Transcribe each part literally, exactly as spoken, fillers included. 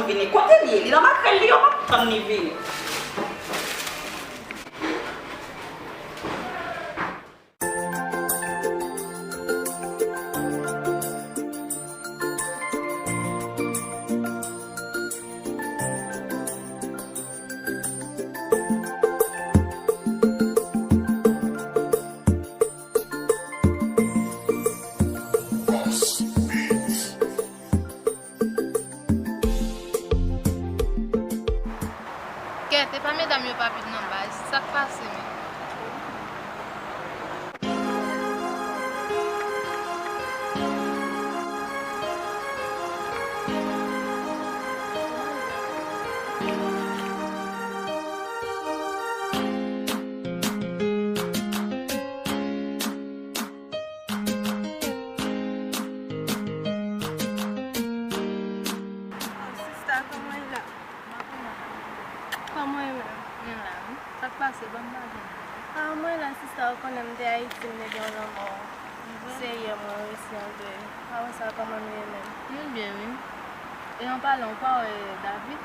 Vini. Kote l ye? Li nan makrèl li, yo p ap tann li vini. Kèt, e pa medam yo pa vin nan baz, sa k pase menm? Sista, kòman w ye la? Kòman w ye menm? Mwen la, wi. Sa k pase? Ban m pale. Ah, mwen la, sista, ou konnen m te Ayiti, m te gen yon lanmò serye, mwen resi antre. Apre sa, kòman nou ye menm? Nou byen, wi. E an palan, ou pa wè David?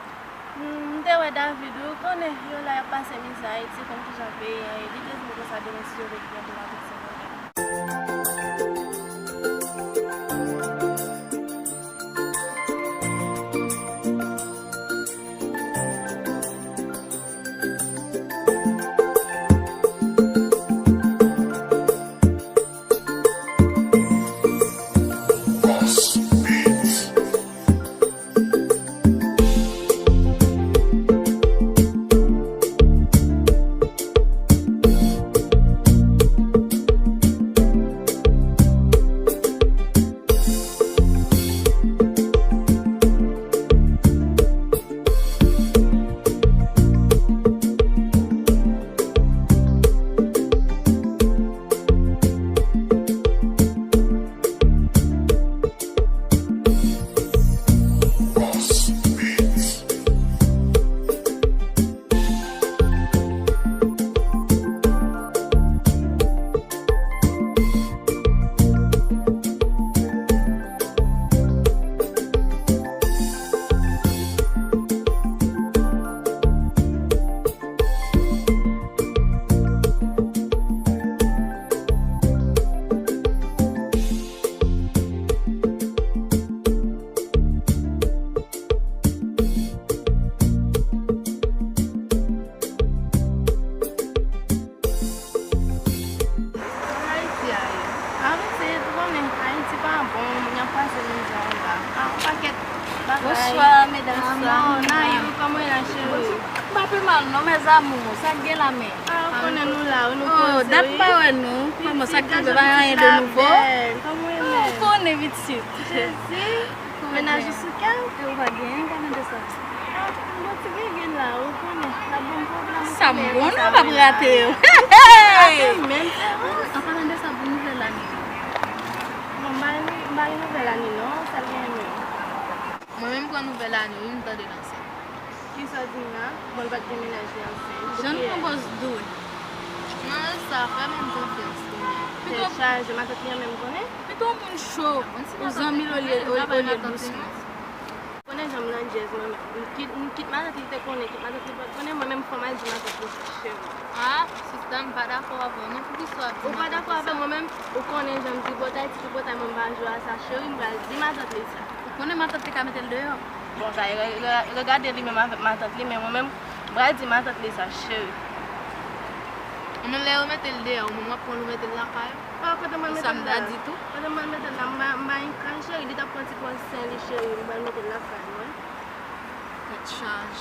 Hmm, m te wè David, wi, ou konnen, yo la y ap pase mizè Ayiti, konn kijan peyi an ye. Li te di m konsa demen si Dye vle, li gen pou l antre Sendomeng. Ayiti a ye. Avèk se, ou konnen, Ayiti pa bon, moun y ap pase mizè anba. Ah, yon pakèt bagay. Bonswa, medam. Bonswa. Nayou, kòman w ye la, cheri? M pa pi mal, non, mes amours. Sa k gen la, men? Ah, ou konnen nou la, wi, nou poze, wi. Oh, dat m pa wè nou. Kòman, sa k rive, pa anyen de nouvo? Kòman w ye menm? Ou konnen, pitit. Jezi. Mennaj ou sou kè w? E ou pa genyen, pa nan de sa. Ah, m gon ti genge la, ou konnen, l ap ban m pwoblèm, ou konnen. Sa m bon, non, m ap rate yo. Hey! Rate menm, se vre. An palan de sa, bon nouvèl la ni? Bon, m pa gen, m pa gen nouvèl la ni non, sa l genyen menm? Mwen menm pran nouvèl la ni, wi, m tande l ansent. Kisa w di m la? Bon, l pa t gen mennaj li ansent. Jan l pran pòz dou. Nan sa, fè moun konfyans tou. Tèt chaje, matant li an menm konnen? Pito w moun cho, ou zanmi l olye, olye dousman. Konnen jan m landjèz mwen menm. M kit, m kit matant li te konnen, kit matant li pa t konnen, mwen menm fò m al di matant li sa, cheri. Ah, sista, m pa dakò avè w non, poukisa w ap di matant li sa? Ou pa dakò avè mwen menm, ou konnen jan m tripotay, ti tripotay mwen m pa jwe a sa, cheri, m pral di matant li sa. Ou konnen matant li ka mete l deyò. Bon, sa, re-, re-, regade li menm avèk matant li, men mwen menm, m pral di matant li sa, cheri. Mwen menm lè yo mete l deyò, mwen, m ap pran l ou mete l lakay ou. Ah, kote mwen mete l la? Sa m ta di tou. Kote mwen mete l la? M ba, m ba yon kal, cheri, li t ap pran ti pòz sen li, cheri, m pral mete l lakay mwen. Tèt chaje.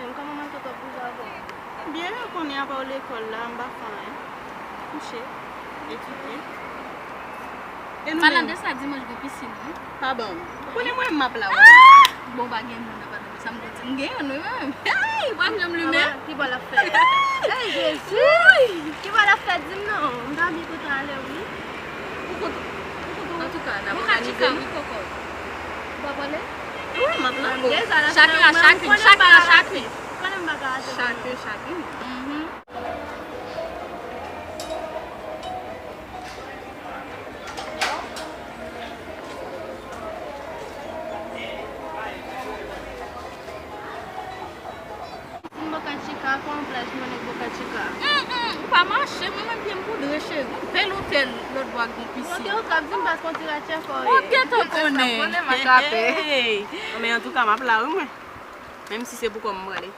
menm, kòman manke t ap bouje avè w? Byen, ou konnen apa w lekòl la, m pa fè anyen. Kouche, etidye. E nou menm? Palan de sa, dimanch gen pisin, wi. Pa ban m. Ou konnen mwen, m ap la, wi. Ah! Bon, pa gen moun nan palan de sa, m konn di m gen youn, wi, mwen menm. Hey, w ap janm limen. Ki bò l ap fèt? Hey, Jezi! Ki bò l ap fèt? Di m non. M ta byen kontan ale, wi. Antouka, n ap òganize nou. Ou pa pale? Wi, m ap la. Chacun à chacune, chacun à chacune. Chacun, chacune. Mhm. Boca Chica, kòman plaj mwen nèg Boca Chica? Mm, mm, ou pa mache, mwen menm pye m poudre, cheri. Gon bèl otèl lòt bò ak gon pisin. Monte okap, di m pas kon ti ratchè kò. Monte, tanpone. Hey, hey. Men antouka, m ap la, wi, mwen. Menm si se pou kò m, m prale.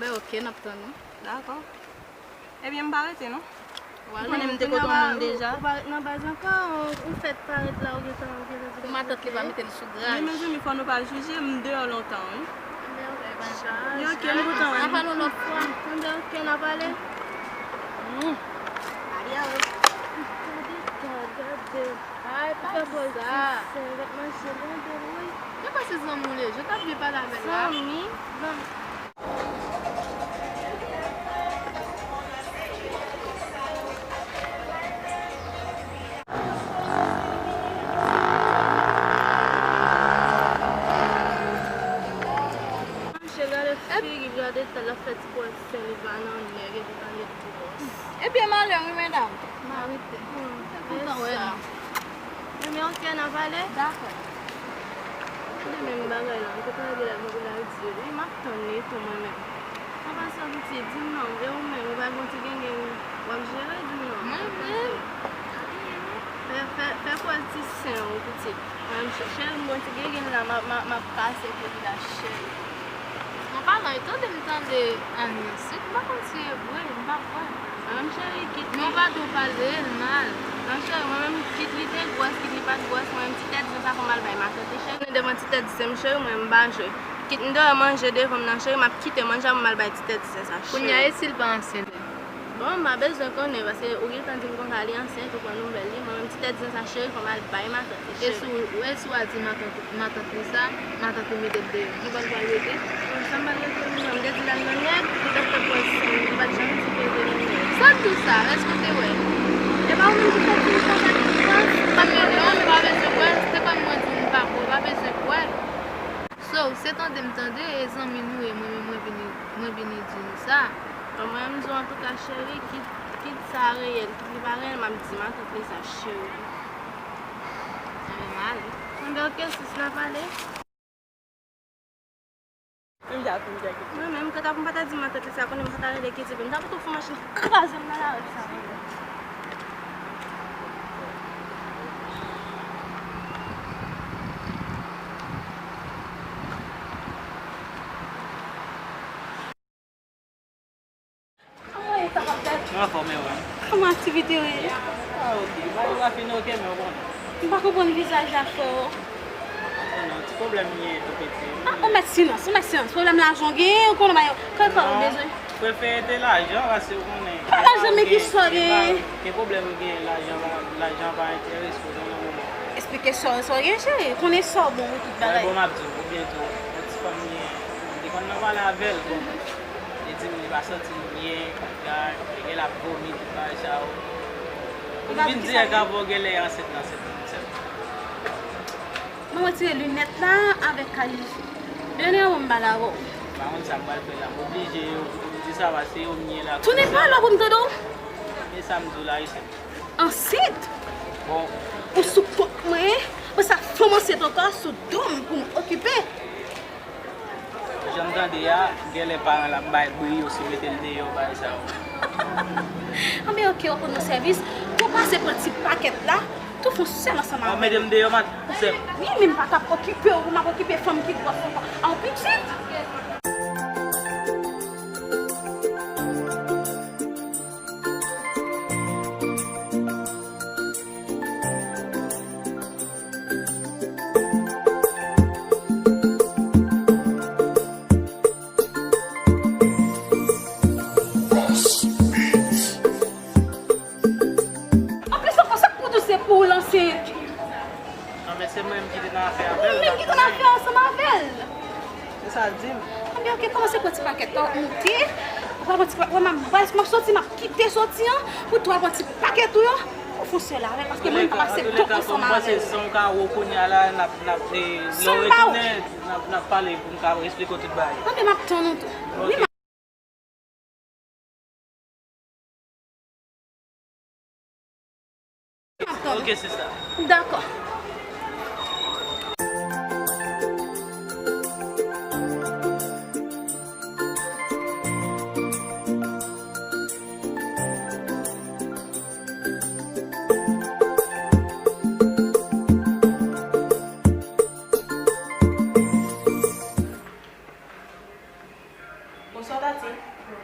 Ben, oke, n ap tann ou. Dakò. Ebyen, m pa rete, non. Ou konnen m te kote yon moun deja. Ou pa ret nan baz ankò, ou fèk parèt la, ou gentan, ou gentan di. Pou matant li pa mete l sou graj. Men mezanmi, fò nou pa jije, m deyò lontan, wi. Men oke, m kontan wè nou. N a pale yon lòt fwa. Enben, oke, n a pale. Mm. Gade, gade. Ay, pa di sa. Gade, gade, wi. Gade pa se zanmi w li ye, jan w t ap byen pale avè l la. Zanmi? Zanmi. Monchè, gade figi, gade tèl ap fè ti pwèl ti sè li pa nan nèg epi pa met gwòs. Ebyen malè wi medam. M arete. Mwen kontan wè nou. Ebyen oke, n a pale? Dakò. Tande menm bagay la, m te pale de la nou vin Ayiti wi, m ap tann li tou mwen menm. Apa sa pitit, di m non, e ou menm, ou pa gen yon ti gengen w ap jere, di m non. Mwen menm? Fè, fè, fè pwèl ti sen ou pitit. Mwen menm, chè, chè, m gon ti gengen la, m ap, m ap, m ap pase pou li la, chè. An palan, e tande m tande Agnès, m pa konn si e vre, m pa kwè. Mwen menm cheri, kit li. Non, pa di w pale l mal. Non cheri, mwen menm, kit li te gwòs, kit li pa t gwòs, mwen menm ti tèt zen sa fò m al bay matant li cheri. Devan ti tèt zen m cheri, mwen m pa jwe. Kit m deyò manje devan m nan cheri, m ap kite manje a pou m al bay ti tèt zen sa cheri. Kounye a, e si l pa ansent? Bon, m pa bezwen konnen, paske ou gentan di m konsa li ansent, ou pran nouvèl li, mwen menm ti tèt zen sa cheri, fò m al bay matant li cheri. E si w, e si w al di matant, matant li sa, matant li mete l deyò, ki bò l pral rete? Bon, sa m pral rete, mwen menm, m te di l al nan nèg, li t ap fè pwèl sè, li pa t janm di ke l te nan nèg. Sa k di w sa? Èske w te wè l? E pa ou menm ki fè di m sa, sa ki pran? Men non, nou pa bezwen kwè, se pa mwen di w m pa kwè, w pa bezwen kwè. So, se tande m tande, e zanmi nou ye, mwen menm mwen vini, mwen vini di nou sa. Bon, mwen menm di w antouka cheri, kit, kit sa reyèl, kit li pa reyèl, m ap di matant li sa cheri. Mwen ale. Mwen gen yon kestis la pale. Mwen menm, kanta pou m pa ta di matant li sa, konnen m pa ta rele Kitty, pou m ta pou tou fè machin kraze m nan lari sa. Kòman e sa k ap fèt? Mwen anfòm, e ou menm? Kòman aktivite yo ye? Ah, ok. Bagay yo pa fin ok, men ou konnen. M pa konprann vizaj la, frè o. Non, non, ti pwoblèm m gen tou piti. Ah, ou mèt silans, ou mèt silans. Pwoblèm lajan w gen, ou konnen bagay yo. Kèlkè ou bezwen? Prefere te lajan, paske ou konnen. Ah, lajan, men ki sa w gen? Gen pwoblèm ou gen, lajan pa, lajan pa enterese w nan moman. Esplike sa w, sa w gen, cheri. Konnen sa w bon pou tout bagay. Bon, m ap di w, ou byen tou. Yon ti fanm m gen, m te konn nan pale avè l, bon. Li di m li pa santi l byen, kòm gad, li gen l ap vomi, tout bagay sa yo. Pou m vin dirèk avè w, genlè ansent nan sèt, sèt. Mwen retire linèt la avèk kaj. Done yon bon m pale avè w. M pa konn sa m pral fè la. M oblije di sa paske yo m ye la. Tounen pale pou m tande w. E sa m di w la, Ayisyen. Ansent? Bon. Ou sou kont mwen, mwen sa fanm ansent ankò sou do m pou m okipe. Jan m tande a, genlè paran l ap bay bri yo si mete l deyò, bagay sa yo. Anben, ok, ou konn yon sèvis, tou pase pran ti pakèt la, tou fon sèl ansanm avè l. Mete m deyò, madanm? Wi, men m pa t ap okipe w, pou m ap okipe fanm ki gwòs ankò. A w pitit? Anplis ankò, sa k pou di w se pou w l ansent? Non, men se mwen menm ki te nan afè avè l. Ou menm ki te nan afè ansanm avè l. Se sa l di m. Anben, ok, kòmanse pran ti pakèt la, w ap moute. Ou pral pran ti pakèt, wè, m ap, m ap soti, m ap kite soti an, pou tou al pran ti pakèt ou yo, pou fon sèl avè l, paske mwen m pa pase tan ansanm avè l. Antouleka, kòm m panse san w ka wè w kounye a la, n ap, n ap, e, lè w retounen, n ap, n ap pale pou m ka esplike w tout bagay. Anben, m ap tann ou tou. Wi, m ap Ok, sista. Dakò. Bonswa, Tati.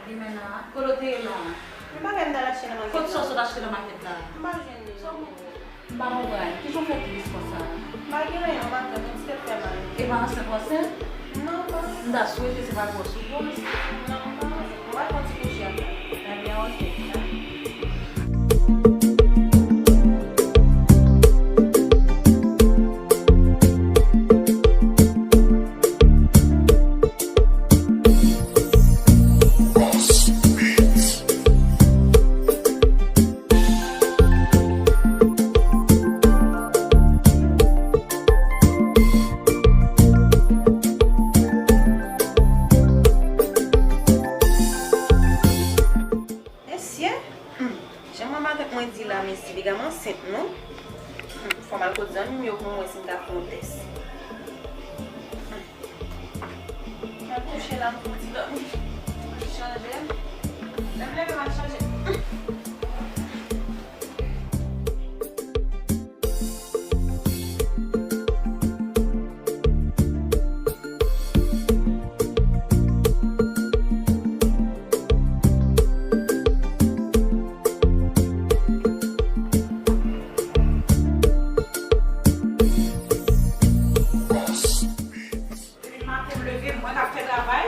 Li menm la. Kote w te ye la? M pa gen m t al achte nan makèt la. Kot sa w sot achte nan makèt la? M pa jwenn li. M pa konprann. Kijan w fè tris konsa? M pa gen anyen, matant, yon ti tèt fè mal. E pa ansent ou ansent? Non, m pa ansent. M ta swete se pa gwòs ou gwòs. Non, m pa ansent. M pral pran ti kouche apre. Ebyen, ok. Mesye, hmm, jan manman avèk mwen di la, mesye, piga m ansent, non? Hmm, fò m al kot zanmi m yo pou m wè si m ka fè yon tès. Hmm. M ap kouche la, m fè yon ti dòmi. M ap chanje. Lè m leve, m ap chanje. Hmm. Depi maten m leve, mwen k ap fè travay,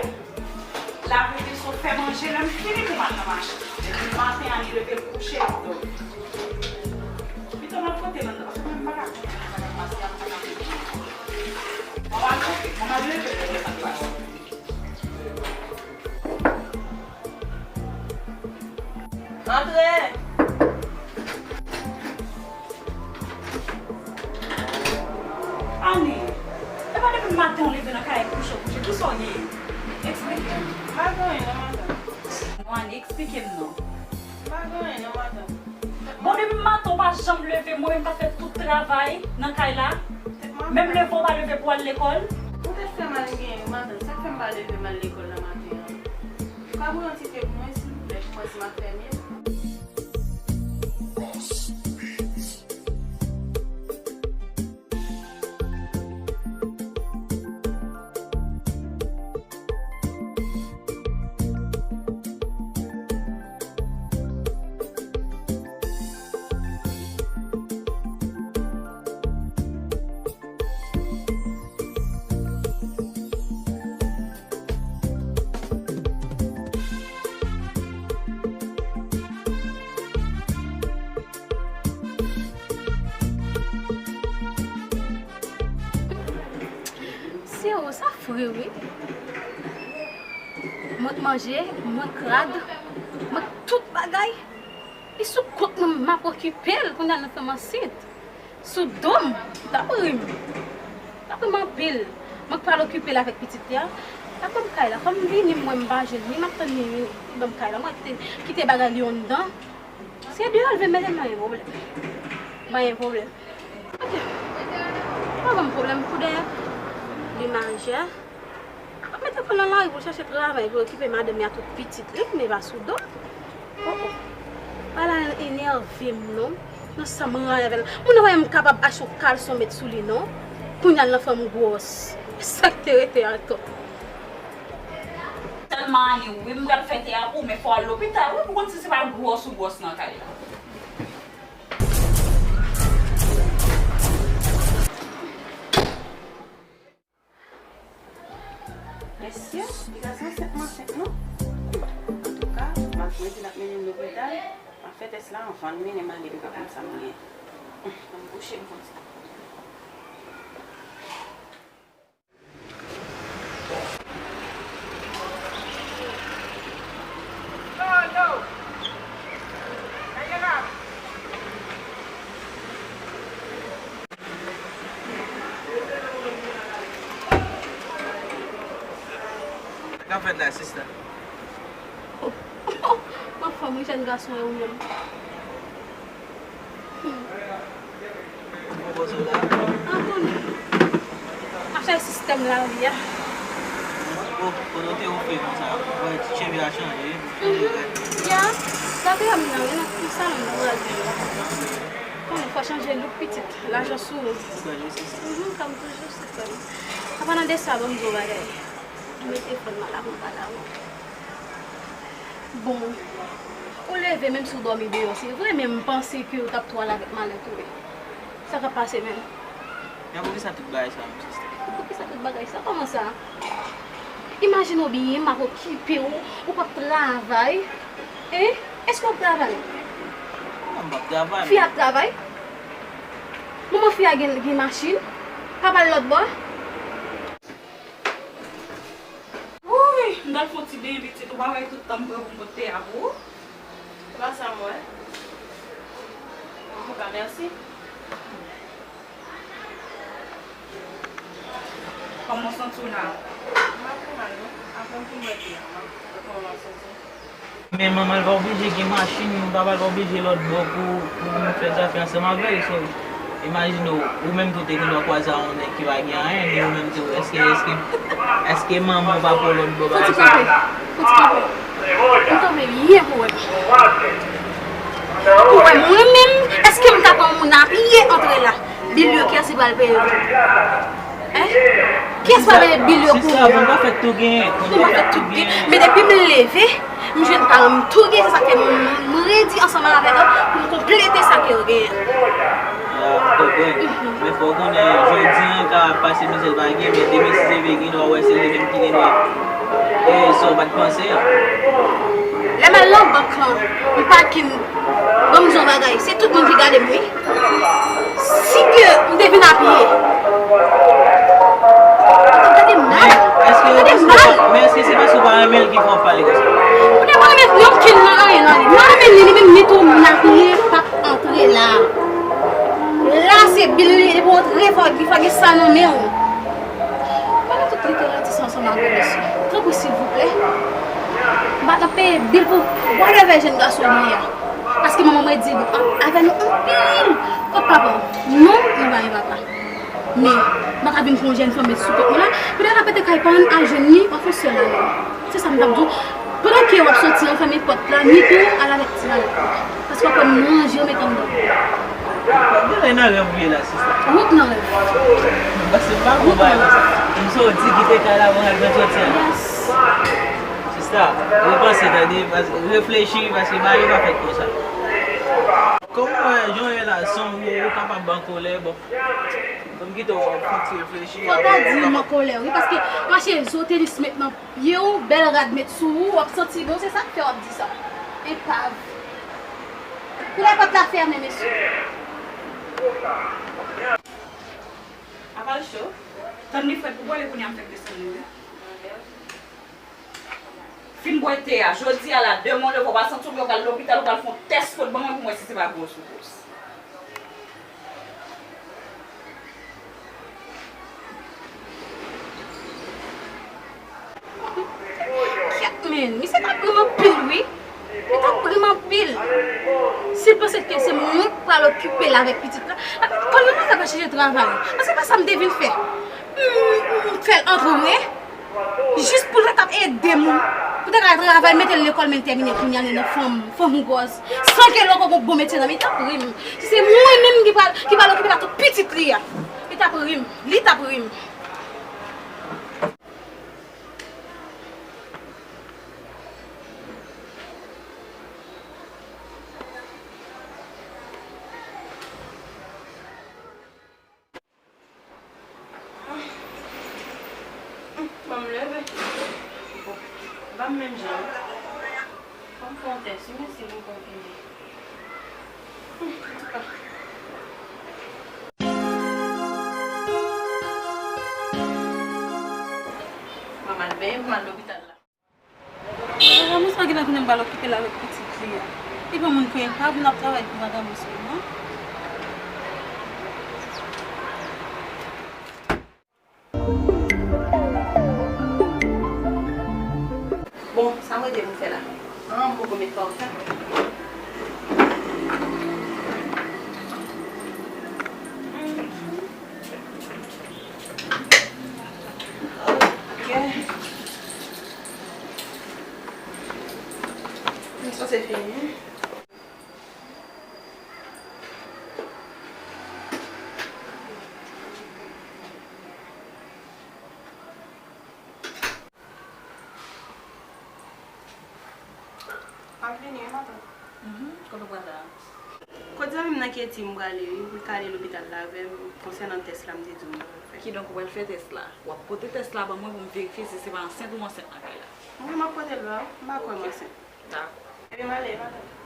lave veso, fè manje, lè m fini pou m al nan mache. Depi maten an, li leve l kouche, l ap dòmi. Pito m ap pote l anndan, paske mwen m pa ka konn sa k ap pase a, m pa ka konn. Mwen al pote, mwen al leve pou mwen sa k pase. Antre! Ani, e pa depi maten w leve nan kay kouche w kouche, kisa w ye? Eksplike m. M pa gen anyen non, madanm. Non, Ani, eksplike m non. M pa gen anyen non, madanm. Bon, depi maten w Pa janm leve, mwen menm k ap fè tout travay nan kay la. Menm leve w pa leve pou al lekòl. Poutèt fè m al gen madanm, sa k fè m pa leve m al lekòl nan maten an? Ou ka boule yon ti te pou mwen, silvouplè, pou mwen si m ap fèmen l? Sero, sa fre wi. Mwen k manje, mwen k rad, mwen k tout bagay. Li sou kont mwen, m ap okipe l, kounye a l nan fanm ansent. Sou do m, l ap ri m. L ap ri m anpil. Mwen k pral okipe l avèk pitit li a. L ap ban m kay la. Kòm m vini, m wè m pa jwenn li, m ap tann li, li ban m kay la. Mwen kite, kite bagay li anndan. Se deyò l vle mete m, pa gen pwoblèm. Pa gen pwoblèm. Ok. Pa ban m pwoblèm pou dèyè. Li majè. Mwen te pran nan lari pou l chache travay pou l okipe madanm li ak tout pitit li, men pa sou do m. Oh, oh. Bagay la enève m non. Nan sa m rann avè l. Moun nan pa menm kapab achte yon kalson met sou li non. Kounye a l nan fanm gwòs. Sa k te rete ankò? Tèlman ani wi, m pral fè te a pou ou, men fò w al lopital wi pou konn si se pa gwòs ou gwòs nan kay la. Mesye, piga sa ansent m ansent non. Antouka, m ap mwen di l ap mennen m lopital, m ap fè tès la anvan l mennen m ale, m pa konn sa m gen. Ann kouche m fon ti. Sa k ap fèt la, sista? Mwen fanm wi, jèn gason e ou menm? Ou poko sou la? An konnen. M ap chache sistèm lavi a. Bon, kote ou fè konsa? Wè, ti cheve a chanje. Mhm. Ya. Daprè m nan, wi, nan, nan salon m nan pral vin la. Konnen fò chanje look pitit. Lajan sou ou. Ou pral jwe sista? Mhm, kòm toujou, sista. Apadan de sa, ban m di w bagay. Mete fòn nan la pou m pale avè w. Bon, ou leve menm si w dòmi deyò, se vre, men m panse ke w t ap twò al avèk malèt ou wi. Sa k ap pase menm? Men poukisa tout bagay sa menm, sista? Poukisa tout bagay sa? Kòman sa? Imajine w byen, m ap okipe w, ou p ap travay. Hein? Èske w ap travay? Non, m p ap travay. Fi a ap travay? Manman fi a gen, gen machin? Papa l lòt bò? Wouy, m t al fè yon ti benyen pitit, ou pa wè tout tan m pran pou m pot te a pou ou? Se pa sa m wè. Antouka, mèsi. Kòman w santi w la? M pa twò mal non. Apre m fin bwè te a, m ap wè kòman m ap santi. Men manman l pa oblije gen machin, papa l pa oblije lòt bò pou, pou nou fè zafè ansanm avè l. So, imajine w, ou menm tou te gendwa kwaze a yon nèg ki pa gen anyen, men ou menm tou, èske, èske, èske manman w pa pran w lòt bò bagay sa? Fò ti kanpe, fò ti kanpe. M kanpe byen pou wè. Pou wè mwen menm, èske m ka pran moun nan ap ye antre la? Bil yo, kiyès ki pral peye yo? Hein? Kiyès ki pral peye bil yo pou mwen? Sista, bon, pa fè tout gen. Bon, pa fè tout gen. Men depi m leve, m jwenn paran m tou gen, se sa k fè m, m redi ansanm avèk yo pou m konplete sa ke yo genyen. Ah, m konprann. Mhm. Men fò w konnen, jodi a, ka pase mizè l pa gen, men demen si Dye vle, gen dwa w wè se li menm ki gen dwa. E sa w pa t panse a. Lè m al nan bank lan, m pa kin, ban m di w yon bagay, se tout moun ki gade m wi. Si ke m te vin a pye, gade m mal. Gade m mal. Men èske se paske w pa renmen l ki fè w pale konsa? Ou te pa renmen yon kin nan anyen nan li. M pa renmen li, li menm ni tou m nan pye p ap antre la. La se bil li, li pou antre, fò, fò gen sa nan men w. Mwen gen tout literati sa ansanm avè w, mesye. Tanpri, silvouplè. M pa t ap peye bil pou whatever jèn gason li ye a. Paske manman mwen di, "Ap avè nou anpil." Kot papa w? Non, nan bagay papa. Men, m pa ka vin pran yon jèn fanm met sou kont mwen la. Poutèt w ap rete kay pa w, al jwenn li, w ap fè sèl avè l. Se sa m t ap di w. Pandan ke w ap soti, an fèmen pòt la, ni tou, al avèk ti malèt la. Paske w ap wè m ranje, w met anndan. Genlè nan rèv ou ye la, sista. Wi, m nan rèv. Paske m pa konprann sa. M santi w di kite kay la, pran al pran sòti a. Yes. Sista, repanse, tande, pas-, reflechi, paske bagay yo pa fèt konsa. Kòm ou wè, jan w ye la, san ou, ou kapab an kolè, bon. Ban m kite w fon ti reflechi. Fò w ta di m an kolè, wi, paske mache zo tenis met nan pye w, bèl rad met sou ou, w ap santi bon, se sa k fè w ap di sa. Enpav. Koulè pòt la fèmen, mesye. Aval cho. Tann li frèt pou bwè, kounye a m fèk desann li, wi. Fin bwè te a. Jodi a la, demen w leve, w pa santi w byen, w pral lopital, w pral fè yon tès kot ban mwen pou m wè si se pa gwo soukous. Kèt, men, misye t ap ri m anpil, wi. Li t ap ri m anpil. Si l panse ke se mwen k pral okipe l avèk pitit la, kòm mwen t ap chèche travay. Paske pa sa m te vin fè. M, m fè l antre w, wi. Jis pou l ta kab ede m, pou l ta kab travay, mete l lekòl, men l tèmine, kounye a li nan fanm, fanm gwòz. San ke lè w gon bon metye nan men, li t ap ri m. Si se mwen menm ki pral, ki pral okipe l ak tout pitit li a, li t ap ri m, li t ap ri m. Ban m leve. Bon, ban m menm jan. Ban m fè yon tès, wi, mèsi pou konfime. Antouka. Ban m al benyen pou m al lopital la. Madan Moussa gen nan konnen m pral okipe l avèk pitit li a. Li pa moun pou enpav, n ap travay pou Madan Moussa, non? Bon, sa m rete pou fè la? An, m poko met pafen. Ok. Sa se fini. M ap vini wi, matant. Mhm. Kote w pral la? Kot zanmi m nan Katie m prale wi, pou l ka ale lopital la avè m konsènan tès la m te di w m pral fè. Kidonk ou pral fè tès la. W ap pote tès la ban mwen pou m verifye si se pa ansent ou ansent nan kay la. Wi, m ap pote l ba w. M pa kwè m ansent. Dakò. Ebyen, m ale, matant.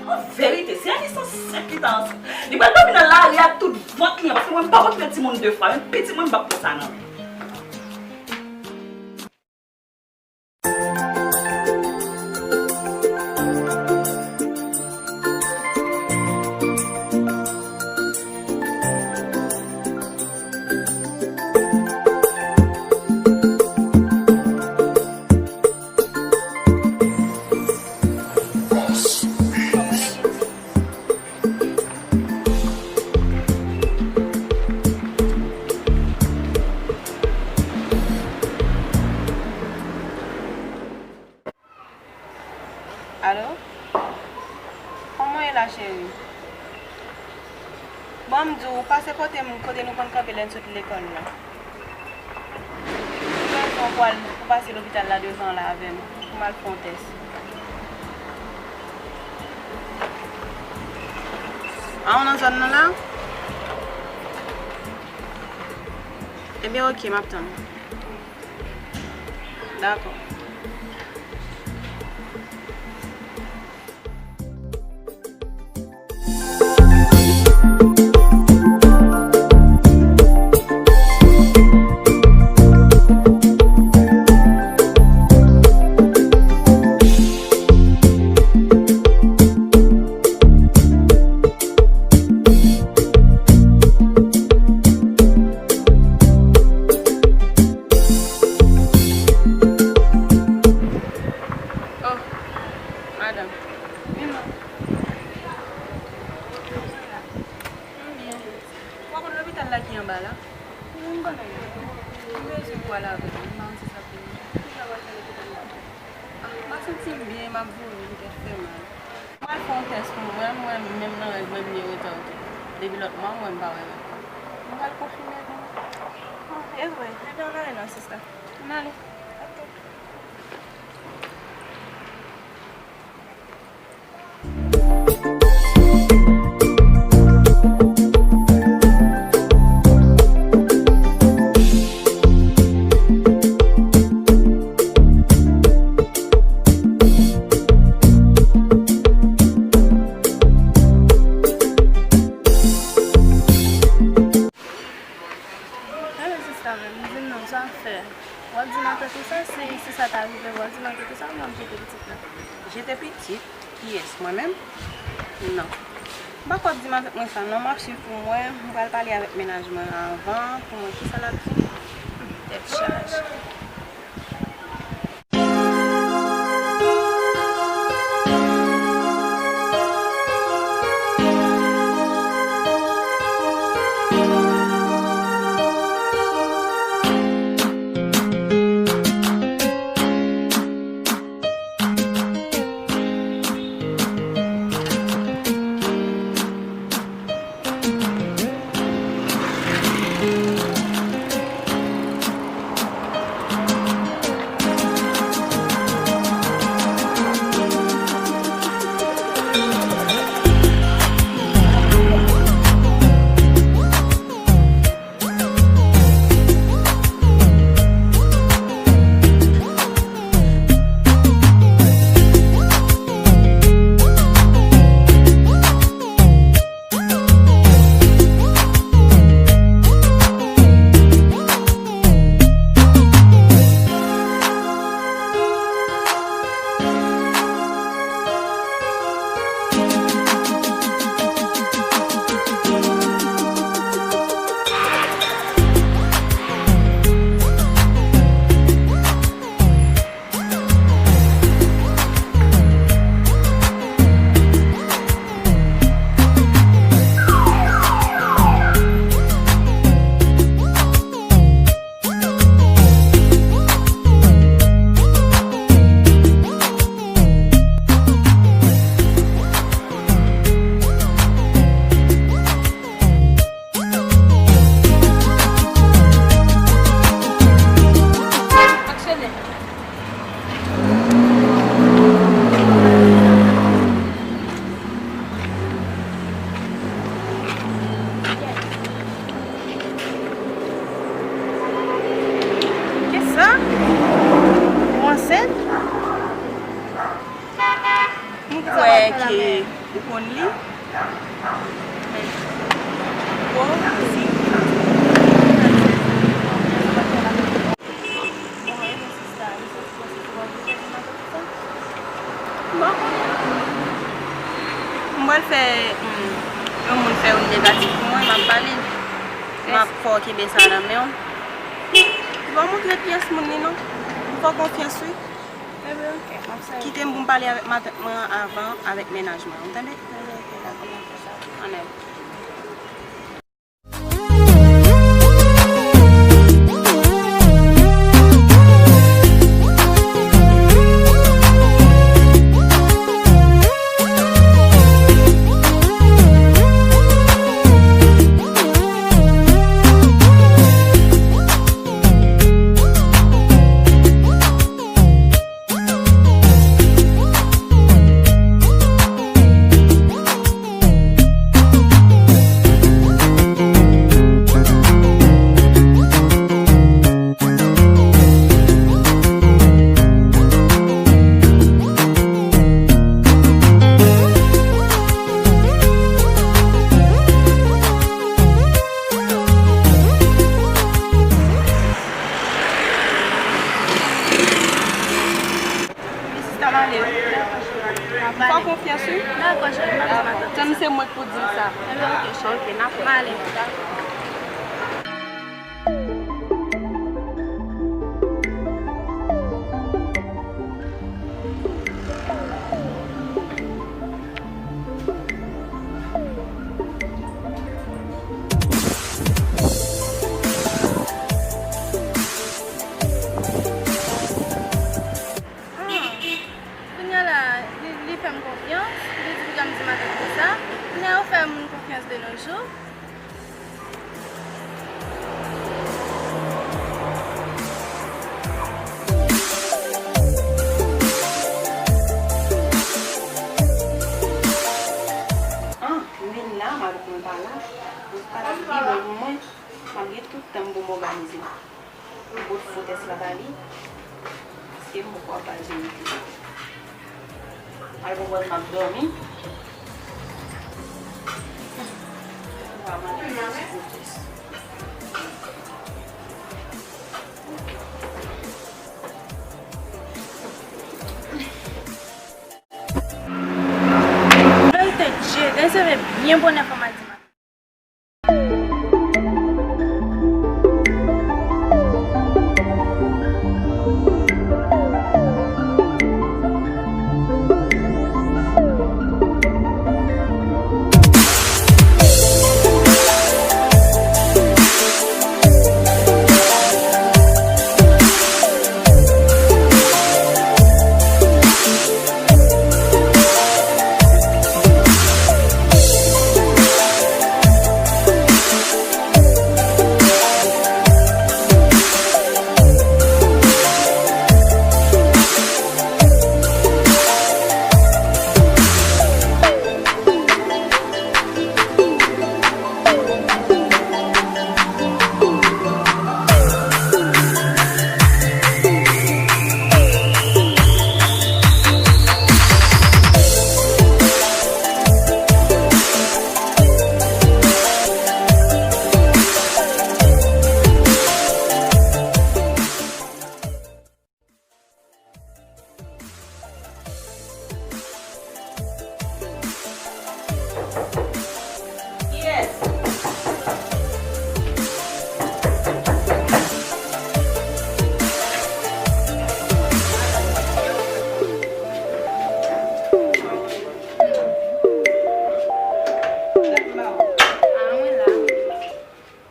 An verite, si Anis ansent li ta ansent, li pral dòmi nan lari ak tout vant li an, paske mwen m pa konn fè timoun de fwa, menm pitit mwen m p ap fè sa non. Alo? Kòman w ye la, cheri? Bon, m di w, pase kote m, kote nou konn kanpe lè n sot lekòl la. M bezwen w pou al, pou pase lopital la devan la avè m, pou m al fè yon tès. A, w nan zòn nan la? Ebyen, oke, m ap tann ou. Dakò. Ki anba la? Mwen m konnen. M bezwen pou al avè l. M pa konn si sa pou mwen. Kisa w pral fè nan lopital la? Ah, m pa santi m byen, m ap vomi, tèt fè mal. Mwen al fè yon tès pou mwen, mwen menm nan règ mwen, m byen retard tou. Depi lòt mwa, mwen m pa wè règ mwen. Mwen pral konfime pou mwen. Ah, e vre. Ebyen, ann ale non, sista. Ann ale. Ok. Hello, sista, men, di m non, sa w ap fè? W ap di m atè tou sa, si, si sa ta rive, w ap di m atè tou sa, ou m ap jete pitit la. Jete pitit? Kiyès? Mwen menm? Non. M pa kwè w ap di m avèk mwen sa, non, m ap swiv pou m wè, m pral pale avèk mennaj mwen anvan, pou m wè kisa l ap di. Tèt chaje. Kisa? Ou ansent? M kwè ke ou konn li. Men, bon, si. M pa konnen. M pral fè, hmm, yon moun fè yon negatif pou mwen, m ap pale l. M ap fè w kenbe sa nan men w. Bon, montre pyès moun li non. M fè w konfyans, wi. Kite m pou m pale avèk matant mwen an avan, avèk mennaj mwen an, ou tande? Ann ale. Wi, sista, m ale wi. Fè w konfyans wi. Dakò, cheri, m ap di matant sa. Tann se mwen k pou di l sa. Ebyen, oke, cheri. Oke, n ap wè. M ale. Tan m pou m òganize m. M pot fotès la ba li. Paske m poko ap ba l verite. Al konprann m ap dòmi. M pa mande ti fotès. Verite Dye, gen se byen bonè fò m al di maten.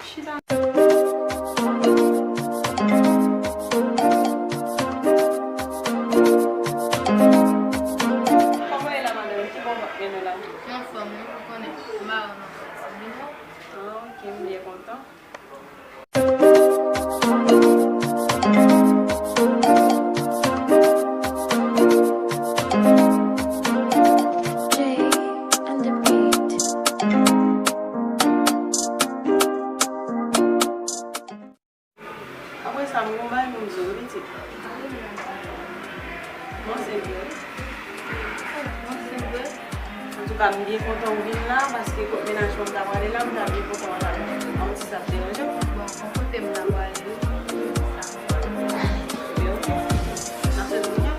Chita. Kòman w ye la, madanm? Ki bò w ap mennen la? M anfòm, wi, ou konnen. M pa wè w nan fòs. Ah, ok, m byen kontan. Jay and the beat. Apre sa, m gon bagay pou m di w, wi, pitit. Bon, se vre. Bon, se vre. Antouka, m byen kontan w vin la, paske kot mennaj mwen m ta prale la, m ta byen kontan w ta vin. An, si sa ap deranje w. Bon, kote m ta prale, wi. Ebyen, ok. N ap sot kounye a.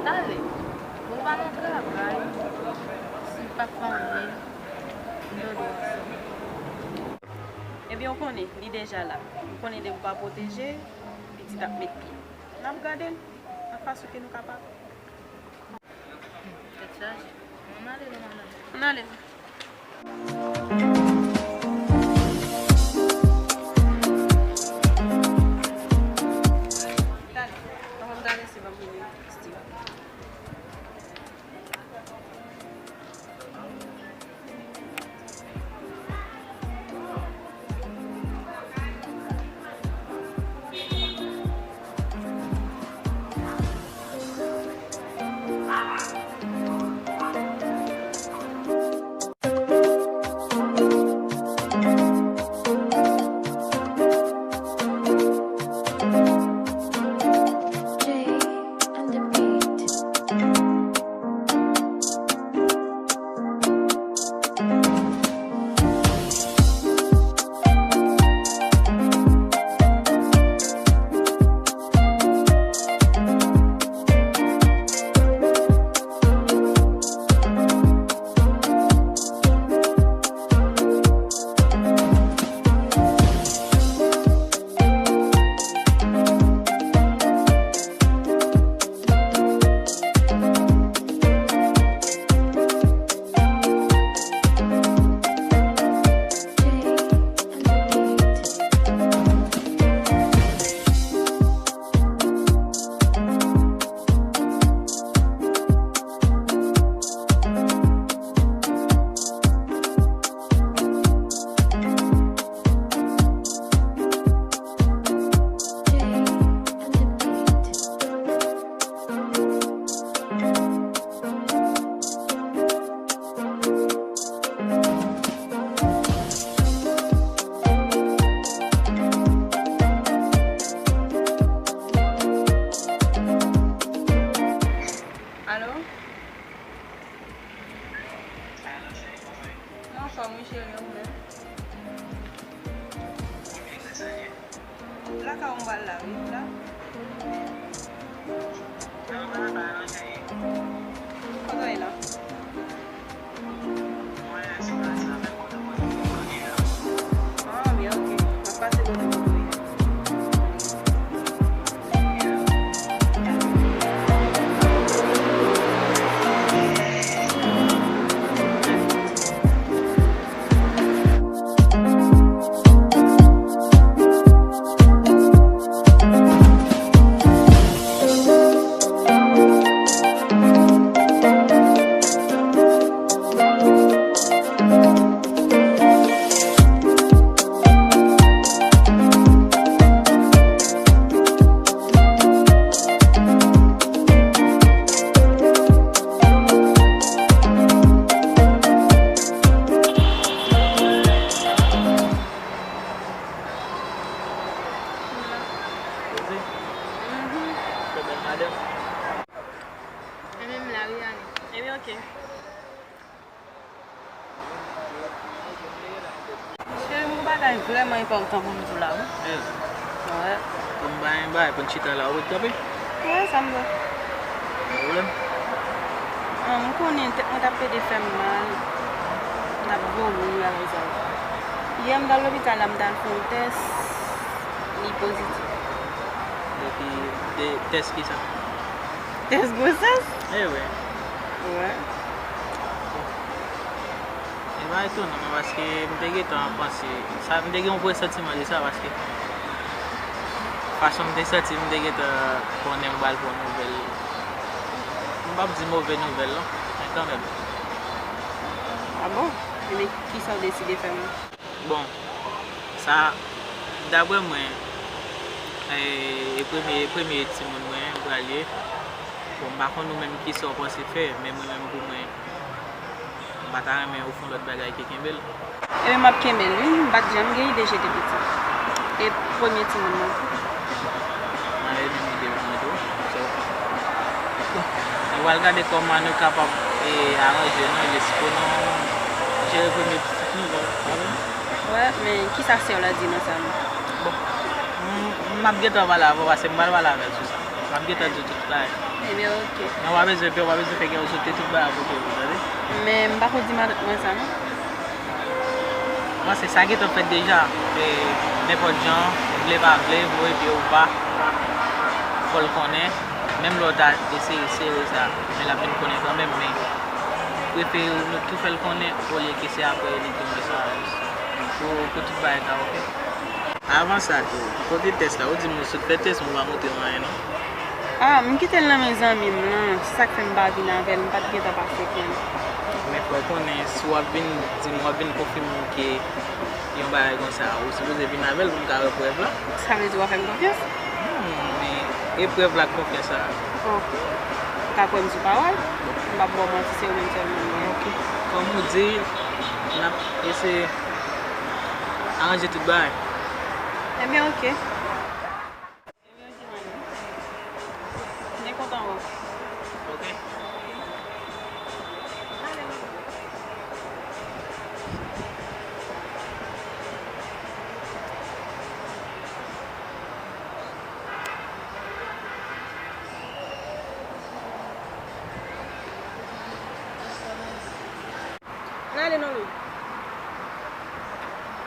Dale, bon, pa nan travay, si pa fè anyen, m dòmi ansanm. Ebyen, ou konnen, li deja la. Ou konnen depi w pa pwoteje, pitit ap met pye. N ap gade l nan fason ke nou kapab. Tèt chaje. Ann ale non, madanm. Ann ale non. Dale, ann gade si m ap vini, Steve. Cheri, ou menm? Lakay ou m pral la, wi, la. Kote w ye la? Ah, wi, ok. M ap pase kote w ye. Poze. Mhm. Fè bèl madanm. E menm la, wi, ale. Ebyen, ok. Cheri, m gen yon bagay vrèman enpòtan pou m di w la, wi. Wè. Pou m bay yon bagay, pou n chita la, ou ret kanpe? Wè, sa m vle. Gen pwoblèm? Ah, m konnen tèt mwen t ap plede fè m mal. M t ap vomi, wi, bagay sa yo. Yè, m t al lopital la, m t al fè yon tès, li pozitif. Epi, de, tès ki sa? Tès gwosès? E wi. Wè. E pa etonan, non, paske m te gentan panse, sa, m te gen yon presantiman de sa, paske fason m te santi, m te gentan konnen m pral pran nouvèl. M p ap di move nouvèl, non, men kanmenm. Ah bon? Ebyen, kisa w deside fè menm? Bon, sa, daprè mwen, e, e premye, e premye timoun mwen pral ye. Bon, m pa konn ou menm kisa w panse fè, men mwen menm pou mwen, m pa ta renmen ofri yon lòt bagay ke kenbe l. Ebyen, m ap kenbe l, wi. M pa t janm gen ide jete pitit. E premye timoun mwen tou. Mwen, e menm ide pou mwen tou. So, bon, nou pral gade kòman nou kapab, e, aranje nou jis pou nou jere premye pitit nou, bon, pa vre? Wè, men kisa sè w la di nan sa menm? Bon, m, m ap gentan pale avè w, paske m pral pale avè l sou sa. M ap gentan di w tout bagay. Ebyen, ok. Men w pa bezwen pè, w pa bezwen fè kè w sote, tout bagay ap oke pou ou, tande? Men m pa ko di matant mwen sa, non. Bon, se sa gentan fèt deja. E, nenpòt jan, vle pa vle, voye pye ou pa, fò l konnen. Menm lè w ta eseye sere sa, men l ap vin konnen kanmenm, men prefere nou tou fè l konnen, olye ke se apre li di mwen sa, pou, pou tout bagay ta oke. Avan sa tou, kote tès la? Ou di m ou sot fè tès, men ou pa montre m anyen, non. Ah, m kite l nan men zanmi m lan. Se sa k fè m pa vin avè l. M pa t gentan pase pran l. Men fò w konnen, si w ap vin di m, w ap vin konfime m ke yon bagay konsa, ou sipoze vin avè l pou m ka wè prèv la. Sa vle di w pa fè m konfyans? Non, men e prèv la k konfyans la. Oh. Ou ka kwè m sou pawòl? M p ap ba w manti, se ou menm sèlman m gen. Ok. Kòm ou di, n ap eseye aranje tout bagay. Ebyen, ok. Ebyen, ok, Manu. M byen kontan wè w. Ok. N ale non, Lou.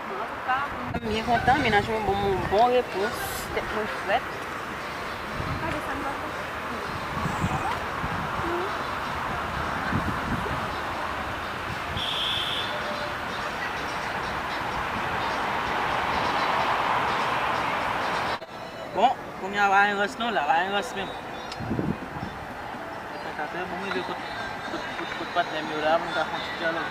Bon, antouka, m byen kontan, mennaj mwen ban m yon bon repons, tèt mwen frèt. Gade sa m pral fè. Bon, kounye a pa gen rans non, la pa gen rans menm. Sa ka fè, bon, m rive kot, kot, kot, kot patnè m yo la, pou m ka fè yon ti dyalòg.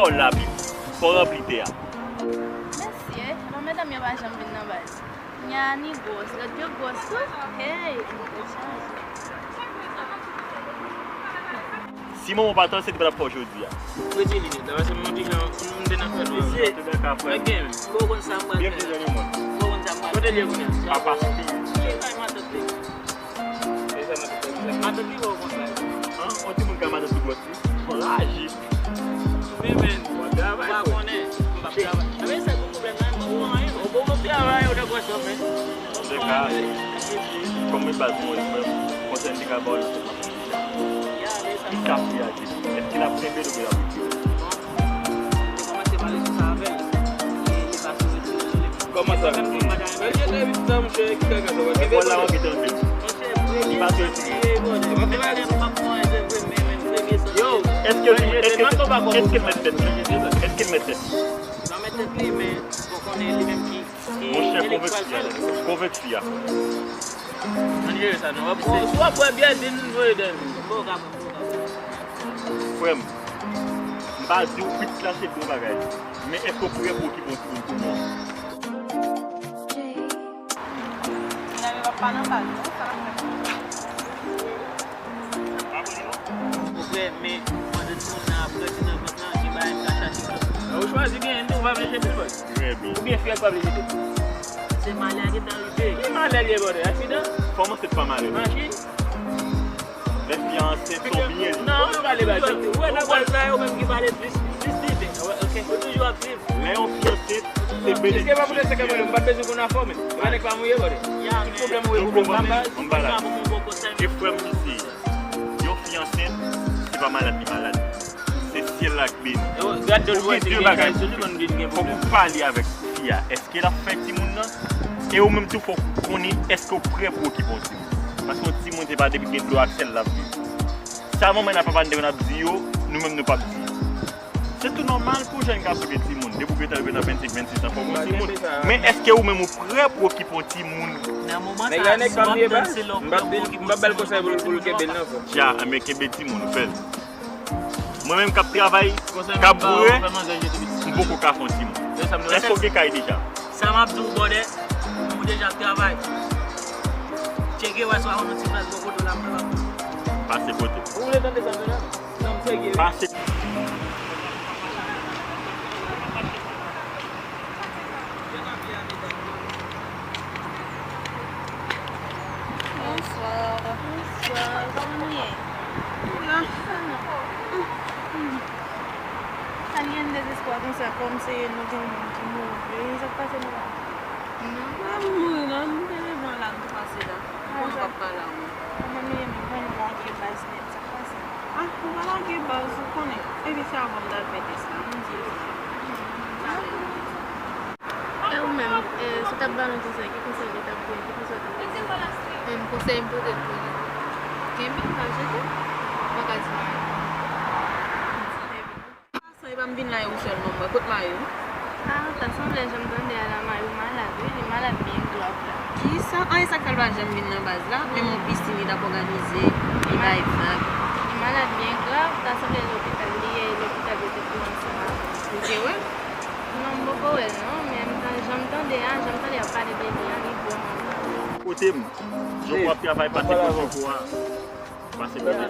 pawòl la, pi. Fò w ranpli tè a. Mesye, epa medam yo pa janm vin nan baz. Nya ni gwòs, lòt yo gwòs tou. Hey, ann fè chaj. Si manman w pa t ansent, li pa t ap fè w jodi a. Retire linèt la, paske m te jan, m te nan fè nwa. Mesye, mwen gen, fò w konn sa m pral fè. Byenvni nan lemonn. Fò w konn sa m pral fè. Kote l ye kounye a? Papa Steve. Ki kay matant li? Matant li wè w konsa. An, yon timoun ka matant li gwòs li. Bon, laji. Men, men, w ap travay, frè. Ou pa konnen. M ap travay. Enben, sa gon pwoblèm nan, mwen ou anyen. Ou bon, m ap travay, ou nan gwòs ou, men. Se ka, kòm mwen baz mwen, mwen, konsèy m te ka ba w la, se pa. Ki sa fi a di? Èske l ap kenbe l oubyen l ap retire l? Kòman sa? Yo, èske, èske, èske l mèt tèt li? Èske l mèt tèt li? Monchè, konvenk fi a, konvenk fi a. Ann jere sa non. W ap, w ap wè byen di n voye dèyè. Frè m, m pa di w pitit la se bon bagay. Men èske w prè pou okipe yon timoun pou mwen? Medam yo p ap pa nan baz non, sa n ap fè? Ou prè, men pandan timoun nan ap grandi nan vant lan, gen bagay m ka chache pou ou. Ou chwazi genyen tou, ou pa vle jete l, bòs. Trè byen. Oubyen fi a k pa vle jete l. Se malè a gentan rive. Ki malè l ye, brother? Aksidan? Kòman se pa malè? Machin? Lè fi a ansent, se yon byen li. Non, ou pale ba li. Ou wè nan bòl sa yo menm ki pale plis, plis li te. Ok. Ou toujou ap viv. Lè yon fi ansent, se benediksyon. Eske pa pou lè se kamyon, m pa t bezwen konn afè w menm. E pa nèg pa m ou ye, brother. Ki pwoblèm ou ye, pwoblèm pa m. E frè m ki se, yon fi ansent, se pa malad li malad. Se syèl la k beni. Ou gen de bagay. Fòk ou pale avèk fi a. Èske l ap fè timoun nan? E ou menm tou fòk ou konnen èske ou prè pou okipe yon timoun. Paske yon timoun se pa depi gen dlo ak sèl l ap viv. Sa manman n ak papa n te konn ap di yo, nou menm nou p ap di yo. Se tou nòmal pou jèn gason gen timoun. Depi w gentan rive nan vennsenk, vennsis an, fòk ou gen timoun. Men èske ou menm ou prè pou okipe yon timoun? Nan moman sa, si w ap tann se lè w prè pou okipe yon timoun. M p ap ba l konsèy pou l kenbe l nan, frè. Dja, men kenbe timoun, ou fè l. Mwen menm k ap travay, k ap boure, m poko ka fè yon timoun. Èske w gen kay deja? Sa m ap di w, brother, ou deja ap travay. Tcheke wè si w a yon ti plas bò kote w la, mwen ap. Pase kote. Ou vle tande sa m di la? Non, m serye wi. Pase. Bonswa. Bonswa. Kòman nou ye? Nou la. Sa n gen dezespwa konsa, kòm se nou gen moun ki mouri. Sa k pase nou la? Non, pa mouri non, nou te leve an la, nou te pase la. Mwen pa pale a ou. Kòman nou ye menm? Mwen lage baz nèt, sa k pase? Ah, ou pa lage baz, ou konnen. Epi se avan m t al fè tès la, m di sa. E ou menm, e, si w t ap ba nou konsèy, ki konsèy ou t ap ba? Ki konsèy ou t ap ba? Menm konsèy m pote l pou li. Kenbe l, pa jete l. Mwen ka di mwen. Sa e pa m vin la e ou sèl non, mwen. Kot mari w? Ah, ta sanble jan m tande a la, mari w malad, wi, li malad byen grav la. Kisa? An, e sa k fè l pa janm vin nan baz la? Menm yon pisin li t ap òganize, li bay vag. Li malad byen grav, ta sanble lopital li ye, lopital yo te pran ansanm avè l. Ou te wè l? Non, m poko wè l non, men m tan-, jan m tande a, jan m tande y ap pale de li a, li vrèman grav. Kote m? Jan w ap travay, pase kote w a. Pase kote.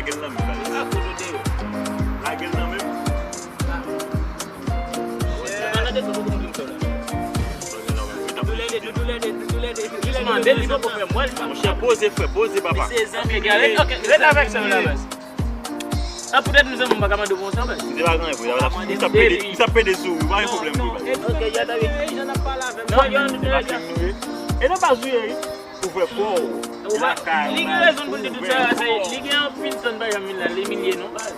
lage l nan men. Lage l nan men. Monchè, poze, frè, poze, papa. Ret avèk sa, la baz. A, poutèt nou zanmi, m pa ka mande w konsa, baz. Li te pa gen anyen pou li, li t ap pede, li t ap pede sou ou, pa gen pwoblèm pou li, baz. Ok, y a ta gen. Non, yo, nou te. E nan baz ou ye, wi. Ouvè kò w. Li gen rezon pou l di tout sa, se, li gen anpil tan pa janm vin la, li imilye nou, baz.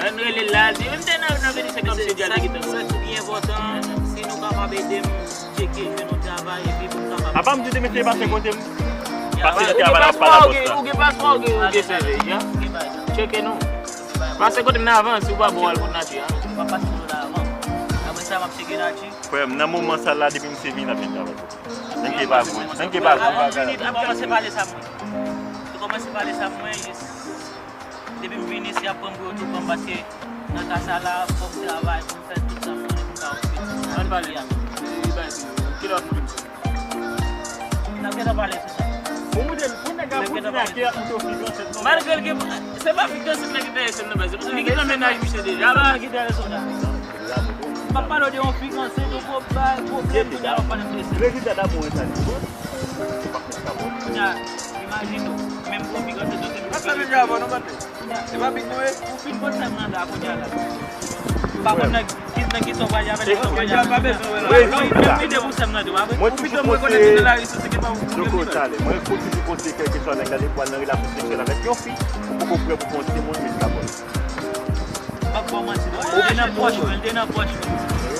Ann rele l la, di, menm te nan, nan vini se kòmsi Djal te kite nou. Sa ki pi enpòtan, si nou kapab ede m tcheke jwenn yon travay, epi pou m kapab. Apa m di w te mete pase kote m? Pase nan travay la, pa la pòs la. Ou gen paspò, ou gen, ou gen sèvi, ya? Tcheke nou. Pase kote m nan avan, si w pa bon, al kot Nati, ya. Ou pa pase kote m nan avan. Apre sa, m ap tcheke Nati. Frè m, nan moman sa la, depi misye vini, l ap jwenn travay. Nèg yo pa gou, nèg yo pa gou bagay. Ap kòmanse pale sa mwen. Tou kòmanse pale sa mwen, jis depi m vini, si y ap pran m pou yo tou pran m, paske nan ka sa la, fòk m travay pou m fè tout sa m konnen pou m ka okipe ti sa. Ann pale. Kilè w ap moute m sou? N ap gentan pale sou sa. Pou moute, pou nèg la, pou nèg la, ki ap moute w figansèt non. Malgre l gen, se pa figansèt nèg ki te enterese m nan, men se paske li gen nan mennaj misye deja la. Nèg ki te enterese w la. M ap pale w de yon figansèt, yon gwo bay, gwo pwoblèm, kounye a w ap pale m de sa. Rezilta damou sa li bon. Kounye a, imajine w, menm pou yon figansèt, yo te. Sa fè deja avan, non, bande? Se pa big nou ye? Ou fin konn sèm nan la, kounye a la. M pa konn nan ki, nan ki sa w pral avè l, sa w pral avè l. Rezilta. Menm lide pou sèm nan tou, pa vre? Mwen toujou konseye. Joko Talè, mwen toujou konseye kèlkeswa nèg la, depi w al nan relasyon seksyèl avèk yon fi, ou poko prè pou fè yon timoun, men li pa bon. M p ap ba w manti non. Li te nan pòch mwen, li te nan pòch mwen.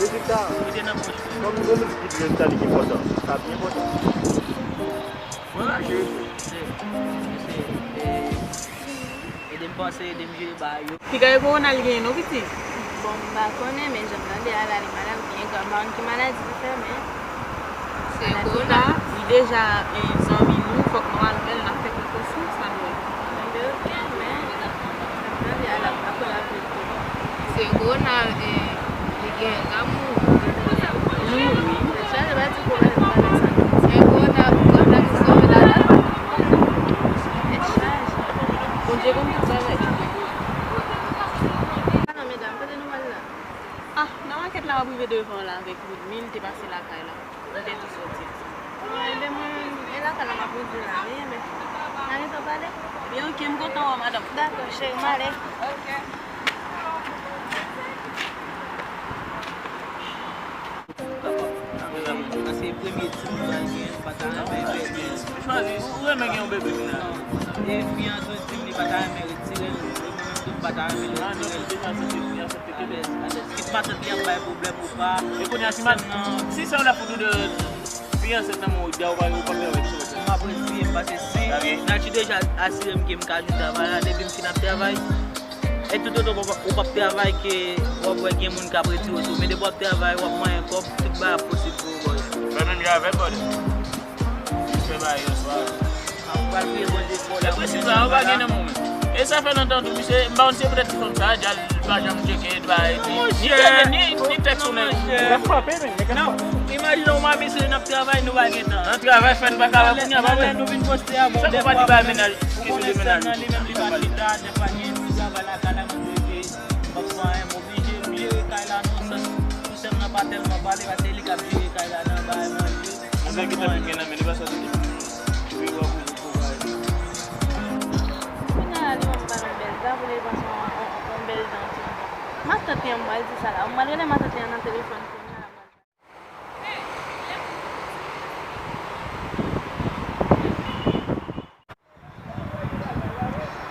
Rezilta. Li te nan pòch mwen. Kòm nou di rezilta li enpòtan. Sa byen enpòtan. Mwen raje. Se, se, e, ede m panse, ede m jere bagay yo. Piga e kowona l genyen non pitit. Bon, m pa konnen, men jan m tande a la, li malad oubyen grav, m pa konn ki maladi li fè, men. Se kowona. Li deja, e, zanmi nou, fòk nou al wè l, n ap fè prekosyon, sa dwe. Enben, ok, men, jan m tande a la, m pa kwè l ap vin tou non. Se kowona, e, li gen, l ap mouri. Li mouri. Tèt chaje, pa di kowona, pa di sa. E kowona, kowona ki sove lavi. Tèt chaje. Bondye konn tout bagay. Alò, medam, kote nou pral la? Ah, nan makèt la, w ap rive devan la avèk Woodmy, li te pase lakay la. Nou te tou soti. Ah, enben, mwen menm, e lakay la m ap rete la, wi, enben. N a gentan pale? Ebyen, ok, m kontan wè w, madanm. Dakò, cheri, m ale. Ok. Paske premye timoun pral gen, pa ta renmen fè bebe. Ou chwazi, ou renmen gen yon bebe, men. E fi an tou di m li pa ta renmen retire l, e mwen menm tou m pa ta renmen retire l. Alèz, alèz. Kit matant li ap bay pwoblèm ou pa. E kounye a, si ma-, si se yon lè fout ou de fi ansent nan men w, di a ou pa, ou pa fè avèk sou. M ap retire, paske si Nati deja asire m ke m ka jwenn travay la, depi m fin ap travay, e toutotan ou p ap, ou p ap travay ke w ap wè gen moun k ap retire w tou. Men depi w ap travay, w ap manyen kòb, tout bagay ap posib pou ou, bòs. Fè menm jan avè m, brother. Jis fè bagay yo swa. Ap pral priye Bondye pou w. E prensip la, ou pa gen nan men w menm. E sa fè lontan tou, misye, m pa konn si se poutèt ti fanm sa, Djal pa janm tcheke, li pa ede. Ni tcheke, ni, ni tèks ou menm. Nèg ap frape, men, nèg ap frape. Imajine w, m a misye, n ap travay, nou pa gen tan. Nan travay, fè n pa ka wè kounye a, pa vre? Lè nou vin poste a, bon, dèfwa, ou pa di bay mennaj, kesyon de mennaj. Li menm, li pa chita, dèfwa, gen ti travay lakay la, mwen dwe peye. M pa fè anyen, m oblije, m jere kay la, non, san, pou sè m nan pa tèlman pale, paske li k ap jere kay la, nan bay manje. Mwen gen nan men li pa sòti. Epi w ap ouvri pou bay. Kounye a la, li ban m yon bèl dan, pou li panse yon, yon, yon bèl dan tou. Matant li an, m pral di sa la. M pral rele matant li an nan telefòn kounye a la.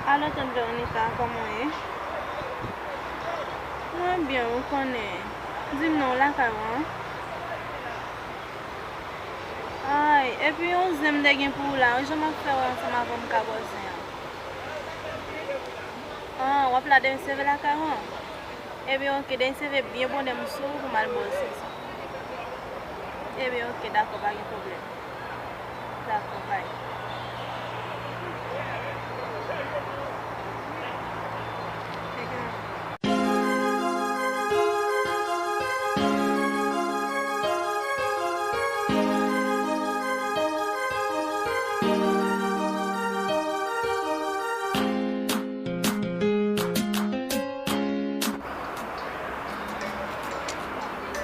Alo, tant Veronica, kòman w ye? Mwen byen, ou konnen. Di m non, w lakay ou an? Ay, epi yon zen m te gen pou ou la, wi, jan m ap fè w ansanm avè w m ka ba w zen an. Ah, w ap la demen seve lakay ou an? Ebyen, oke, demen seve byen bonè m sou ou pou m al ba w zen sa. Ebyen, oke, dakò, pa gen pwoblèm. Dakò, bay.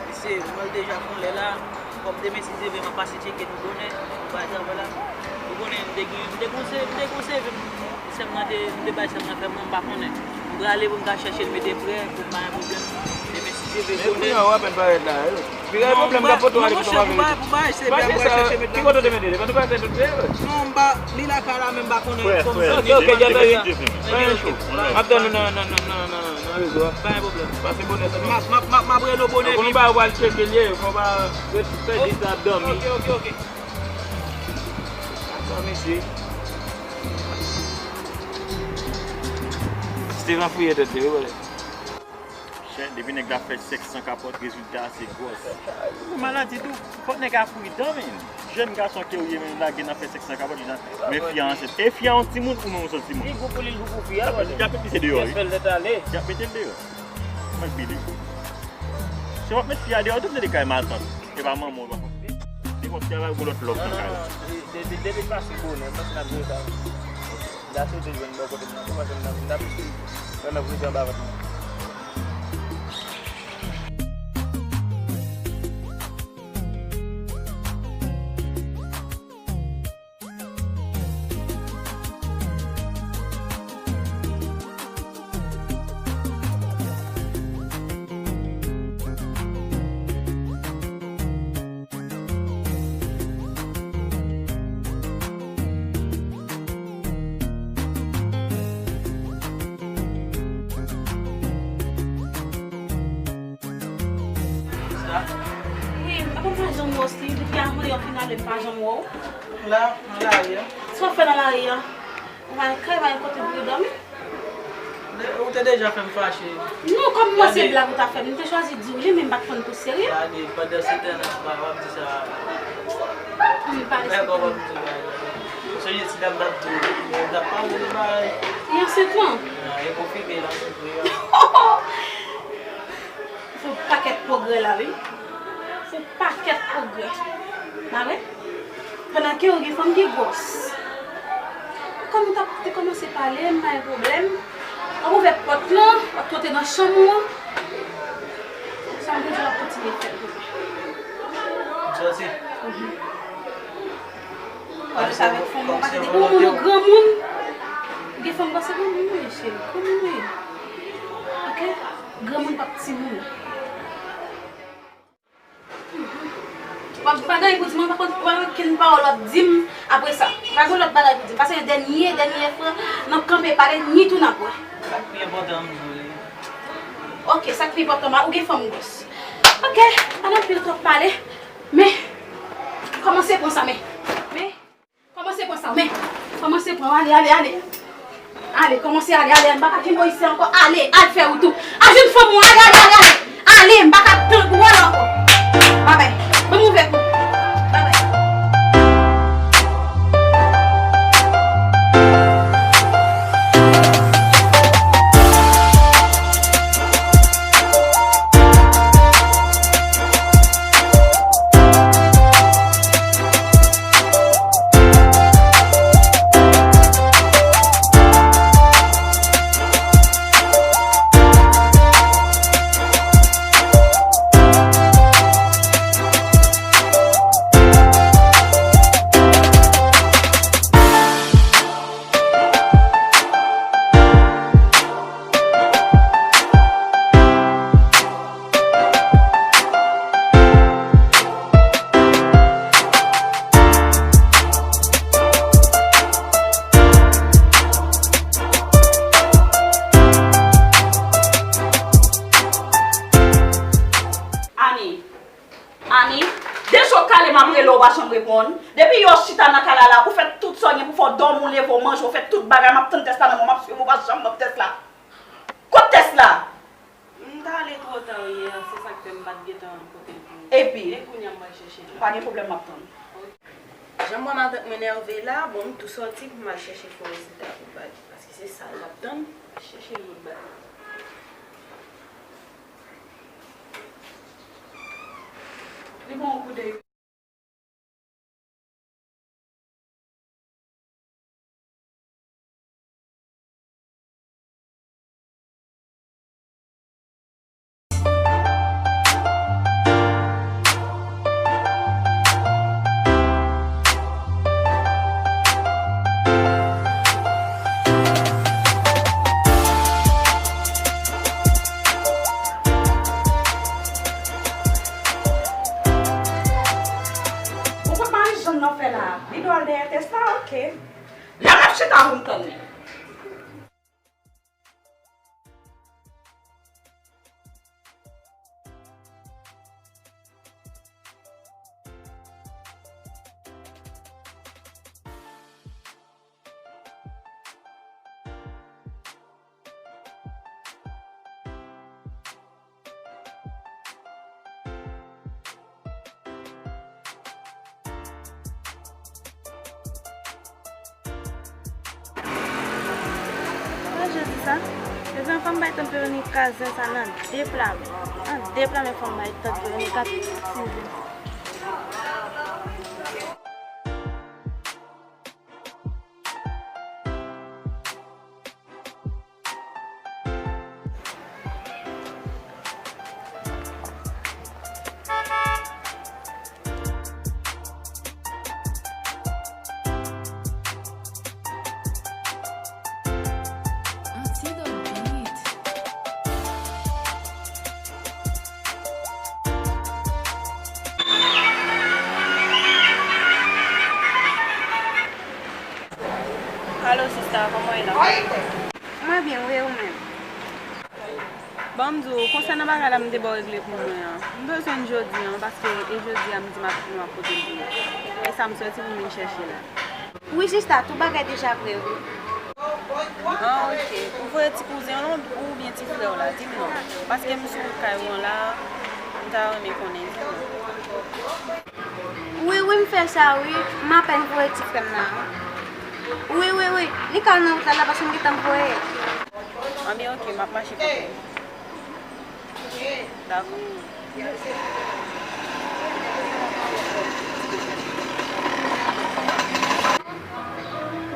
Mesye, mwen deja konn lè la. Kòm demen si Dye vle, m ap pase tcheke nou bonè. Bagay sa, vwala. Ou konnen, m te gen, m te gon se, m te gon seve, m, sè m nan te, m te bay sè m nan fè mwen, m pa konnen. M prale pou m ka chèche l mete prè, pou m pa gen pwoblèm. Demen si Dye vle, konnen. Kounye a, w apèn parèt la, wi. Pi gen pwoblèm, m ka foto ale foto avè li. Pou bay, pou bay, se bèl pou chèche mete. Ki kote w te mete li? Paske nou pa gen tout, wi. Non, m pa, li lakay la, men m pa konnen kòm sa. Ok, ok, ok, ok, ok. Pa gen cho. M ap tann nou nan, nan, nan, nan, nan, nan rezo a. Pa gen pwoblèm. Pase bonè sou nou. M ap, m ap, m ap, m ap rele w bonè. Pou nou pa pral tcheke l ye, fò pa ret fè di sa ap dòmi. Ok, ok, ok. Sa mesye. Steven fouye tèt li, wi, brother. Chè, depi nèg la fè sèks san kapòt, rezilta a se gwòs. Ou maladi tou, fòk nèg la pridan, men. Jèn gason ke w ye, men lage nan fè sèks san kapòt, men fi a ansent. E fi a yon timoun ou menm ou se yon timoun? Li gou pou li, l gou pou fi a, brother. Y ap met misye deyò, wi. Y ap mete l deyò. Mwen pi li. Se w ap met fi a deyò, tout se de kay matant. E pa manman w, pa. Se kòmsi y ap gon lòt lòk nan kay la. Depi, depi, depi l pase bonè, m panse n ap jere sa. Gason te jwenn bò kote m nan, tou paske m nan, m nan plis ki nan nan vre anba vant mwen. Wi, apa m pa janm wè w, Steve? Depi avan yè w fin ale, m pa janm wè w. La, nan lari a. Sa w fè nan lari a? Ou pa gen kay, pa gen kote pou w dòmi? Ou te deja fè m fache. Non, kòm mwen se blag ou ta fè m, m te chwazi di w li, men m pa t pran l pou serye. Gade, pandan se tan nan, w ap di sa. M pa respekte w. Ou sonje ti dam t ap di w, m t ap pale de bagay. Li ansent lan? Ah, e konfime l ansent vre a. Fè yon pakèt pwogrè la, wi. Fè yon pakèt pwogrè. Pa vre? Pandan ke ou gen fanm ki gwòs. Kòm nou t ap te kòmanse pale, m pa gen pwoblèm. W ap ouvè pòt lan, w ap pote nan chanm ou an. Sa m te di w ap kontinye fè l pou mwen. M sòti. Mhm. Wè, sa avèk fanm ou pa tande. Ou moun ou granmoun. Gen fanm pa se granmoun ou ye, cheri. Granmoun ou ye. Oke? Granmoun p ap timoun. W ap pa gen anyen pou di m, w ap konn, w ap okenn pawòl w ap di m apre sa. Pa gen lòt bagay pou di m. Pase yon dènye, dènye fwa, n ap kanpe pale, ni tou n ap wè. Sa k pi enpòtan an m di w li. Oke, sa k pi enpòtan, ma, ou gen fanm gwòs. Oke, pa nan pil twòp pale, men, kòmanse pran sa, men. Men. Kòmanse pran sa, men. Kòmanse pran, ale, ale, ale. Ale, kòmanse ale, ale, ale. M pa ka kenbe w isi ankò. Ale, al fè wout ou. Al jwenn fanm ou, ale, ale, ale, ale. Ale, m pa ka tann pou wè l ankò. Babay. Ban m ouvè pou ou. Babay. pa janm reponn. Depi yè w chita nan kay la la, ou fè tout sa w gen pou fè, w dòmi, w leve, w manje, w fè tout bagay, m ap tann tès la nan men w, m ap swiv ou, pa janm ban m tès la. Kot tès la? M t ale twò ta yè, se sa k fè m pa t gentan pote l pou ou. Epi? E kounye a m pral chèche l la. Pa gen pwoblèm, m ap tann. Jan m wè matant mwen nève la, bon, m tou sòti pou m al chèche fo rezilta pou bay. Paske se sa l ap tann, chèche lòt bagay. Li bon kou de. Ou konn Marijòn nan fè la? Li dwe al dèyè tès la, oke. La m ap chita pou m tann li. Sa jodi sa? Ebyen, fò m bay tant Veronica zen sa nan de pla men. Nan de pla men fò m bay tant Veronica ti zen. Alo sista, kòman w ye la? Mwen byen, wi, ou menm? Ban m di w, konsènan bagay la m te ba w regle pou mwen an, m bezwen l jodi an, paske e jodi a m di matant mwen ap pote l pou mwen. E sa m sòti pou m vin chèche la. Wi sista, tout bagay deja prè wi. Ah, ok. Ou voye ti kouzen w oubyen ti frè w la, di m non. Paske m sou wout kay ou an la, m ta renmen konnen, di m non. Wi, wi, m fè sa, wi. M apèn voye ti frè m nan. Wi, wi, wi. Li ka al nan wout la, la, paske m gentan voye. Anben, ok, m ap mache kote w. Dakò.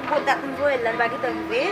Gwo dat m voye l la, l pa gentan rive.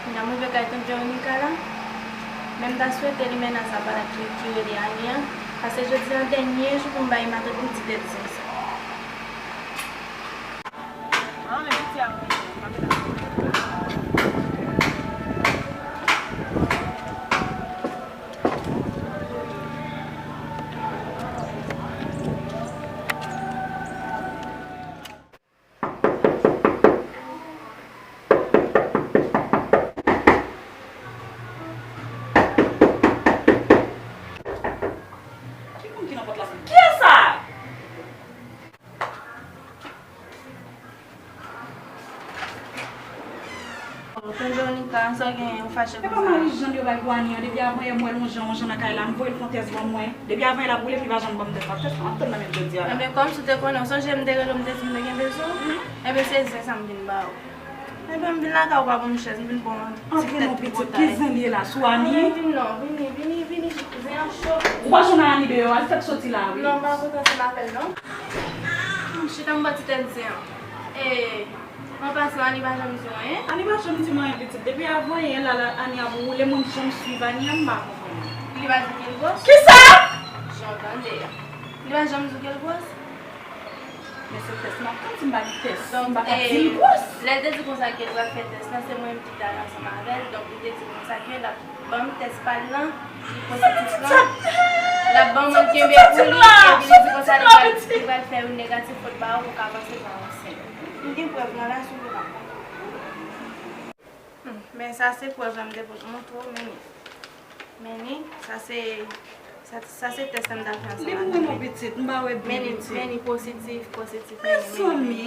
Kounya m rive kay tant Veronica la, men m ta swete limena sa pa la ki, ki rele Ani an, paske jodi a dènye jou pou m bay matant mwen ti tèt zen sa. Ki moun ki nan pòt la? Kiyès sa? Tonton Veronica, sa w genyen, ou fache konsa? E pa mari Jan yo bay pou Ani an, depi avan yè m wè l yon jan, yon jan nan kay la, m voye l fè yon tès ban mwen. Depi avan yè l ap woule, epi l pa janm ban m tès la. Tès la m ap tann nan men l jodi a la. Ebyen, kòm si w te konnen, w sonje m te rele w, m te di m te gen bezwen w? Ebyen, se zen sa m vin ba w. Ebyen, m vin lakay ou pa ban m chèz, m vin pran yon ti tèt pou w ta. Ki zen li ye la, sou Ani? Vini non, vini, vini, vini, zen an cho. Ou pa jwenn Ani deyò a, li fèk soti la, wi. Non, m pa kontan se m avè l non. Chita m bò ti tèt zen an. E, an pasan, Ani pa janm di w anyen? Ani pa janm di m anyen, pitit. Depi avan yè la, la, Ani ap woule, mwen m janm swiv Ani an, m pa konprann. Li pa di w gen gwòs? Kisa? Jan w tande a. Li pa janm di w ke l gwòs? Men se tès m ap tann, si m pa di tès, m pa ka di l gwòs. Lè l te di konsa ke l pral fè tès la, se mwen menm ki t ale ansanm avè l, donk li te di konsa ke l ap ban m tès pa l lan, li pozitif lan, l ap ban mwen l kenbe pou li, epi li di konsa li pral, li pral fè yon negatif pou l ba ou pou w ka panse pa ansent. M gen prèv lan la, si w vle m ap montre w. Hmm, men sa se prèv la m te pou montre w, men li. Men li, sa se, sa, sa se tès la m t al fè ansanm avè l. Li pou mwen non pitit, m pa wè byen pitit. Men li, men li pozitif, pozitif, men li, men li. Mezanmi.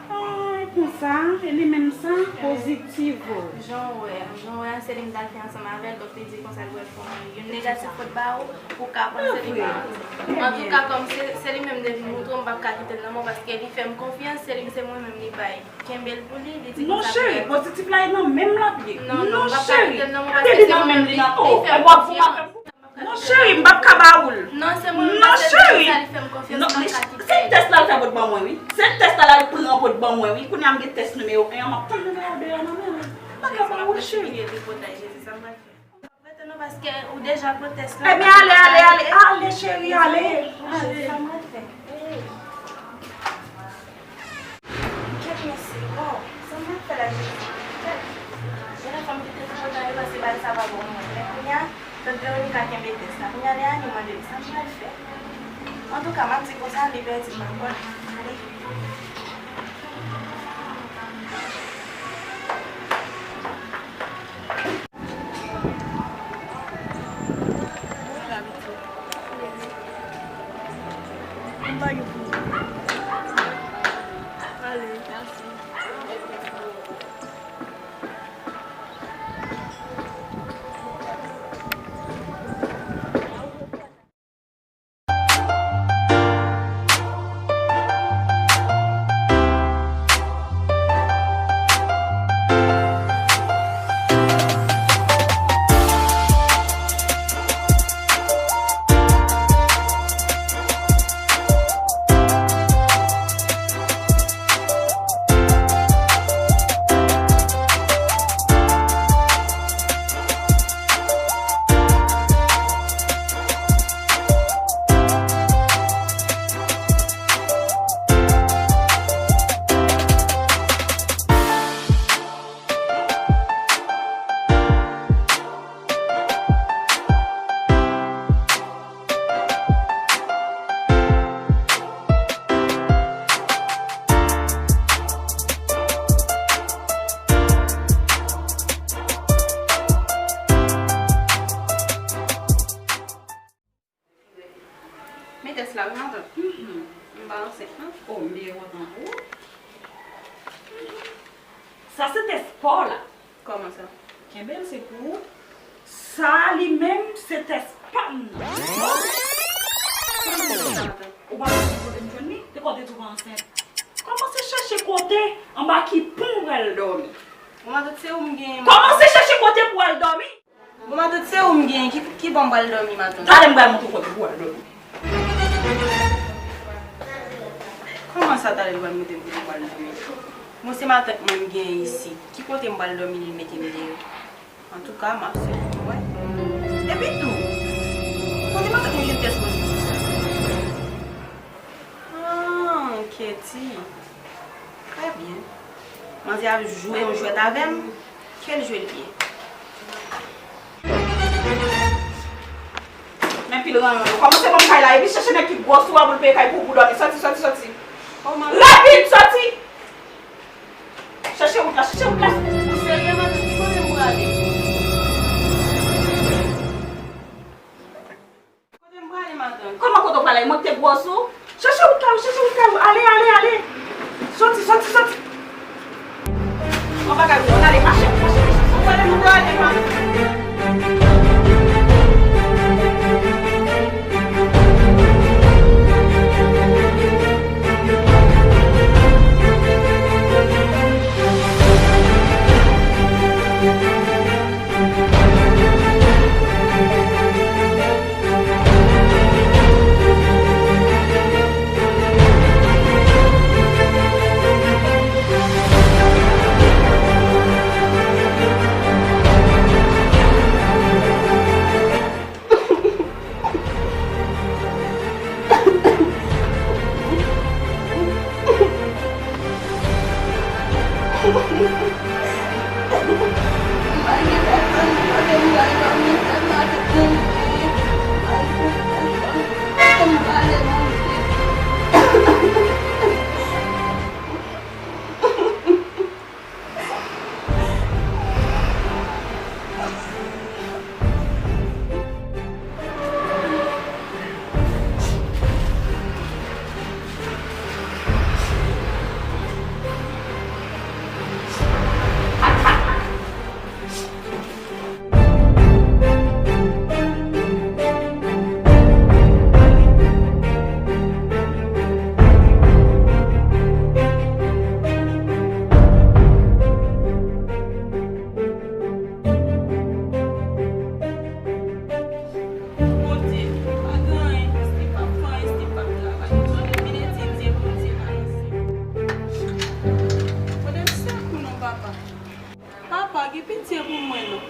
Ay, konsa, e li menm sa, pozitif. Jan w wè a, jan w wè a, se li m t al fè ansanm avè l, donk li di konsa l pral fè yon negatif pou l ba ou, pou w ka panse li pa ansent. Antouka, kòm se, se li menm m te vin montre w, m p ap ka kite l nan men w, paske li fè m konfyans, se li, se mwen menm li bay. Kenbe l pou li, li di konsa pou li. Non, cheri, pozitif la e nan men m l ap ye. Non, non, m p ap ka kite l nan men w, paske se mwen menm li, li fè m konfyans. Non, cheri, m p ap ka ba ou l. Non, se mwen menm, paske se konsa li fè m konfyans, m p ap ka kite l. Se tès la l fè pou l ban mwen, wi. Se tès la l al pran pou l ban mwen, wi. Kounye a m gen tès nimewo en an, m ap tann nimewo de a nan men l. M pa ka ba ou l, cheri. Jezi, m ap priye tripotay, Jezi, sa m pral fè? Rete non, paske ou deja pran tès la. Ebyen, ale, ale, ale, ale, cheri, ale. Ale. Sa m pral fè? Kèt, mesye, oh, sa m pral fè la, Jezi? Kèt. Gen yon fanm ki te di kontan yo pase bal sa pa bon mwen. Men kounye a, tant Veronica kenbe tès la. Kounye a, lè Ani mande m sa m pral fè. Antouka, m ap di konsa, li pèdi m ankò. Ale. Men tès la, wi, matant. Mhm. M pa ansent, non. Oh, m byen kontan pou ou. Mhm. Sa se tès pa w la. Kòman sa? Kenbe l, se pou ou. Sa li menm, se tès pa m nan. Ou pa konn kote m jwenn li? Te kote tou pa ansent. Kòmanse chèche kote anba ki pon w pral dòmi. Bon, matant, se ou m genyen. Kòmanse chèche kote pou w al dòmi. Bon, matant, se ou m genyen. Ki, ki bò m pral dòmi, matant? Talè m pral montre w kote pou w al dòmi. Kòman sa, talè l pral montre m kote m pral dòmi? Bon, se matant mwen m genyen isit. Ki kote m pral dòmi, li mete m deyò? Antouka, m ap swiv pou m wè. Epi tou, kote matant mwen jwenn tès pozitif sa? Ah, Ketty. Trè byen. Manzè ap jwe yon jwèt avè m. Kèl jwe l ye? Men pil ranyon yo. Kòmanse ban m kay la. Epi chèche nèg ki gwòs ou a pou l peye kay pou ou pou dòmi. Sòti, sòti, sòti. Rapid, sòti! Chèche wout la, chèche wout la. Ou serye, matant? Ki kote m prale? Kote m prale, matant? Kòman kote w prale? Mwen ki te gwòs ou? Chèche wout la, chèche wout la. Ale, ale, ale. Sòti, sòti, sòti. Yon bagay pou w ale, mache, mache, mache. Ou prale, nou prale, matant. Bondye, pa gen anyen, èske p ap fè anyen, èske p ap travay. Mwen vin etidye, Bondye pa nan sèl. Bondye, m sèk ou non, papa. Papa, gen pitye pou mwen non.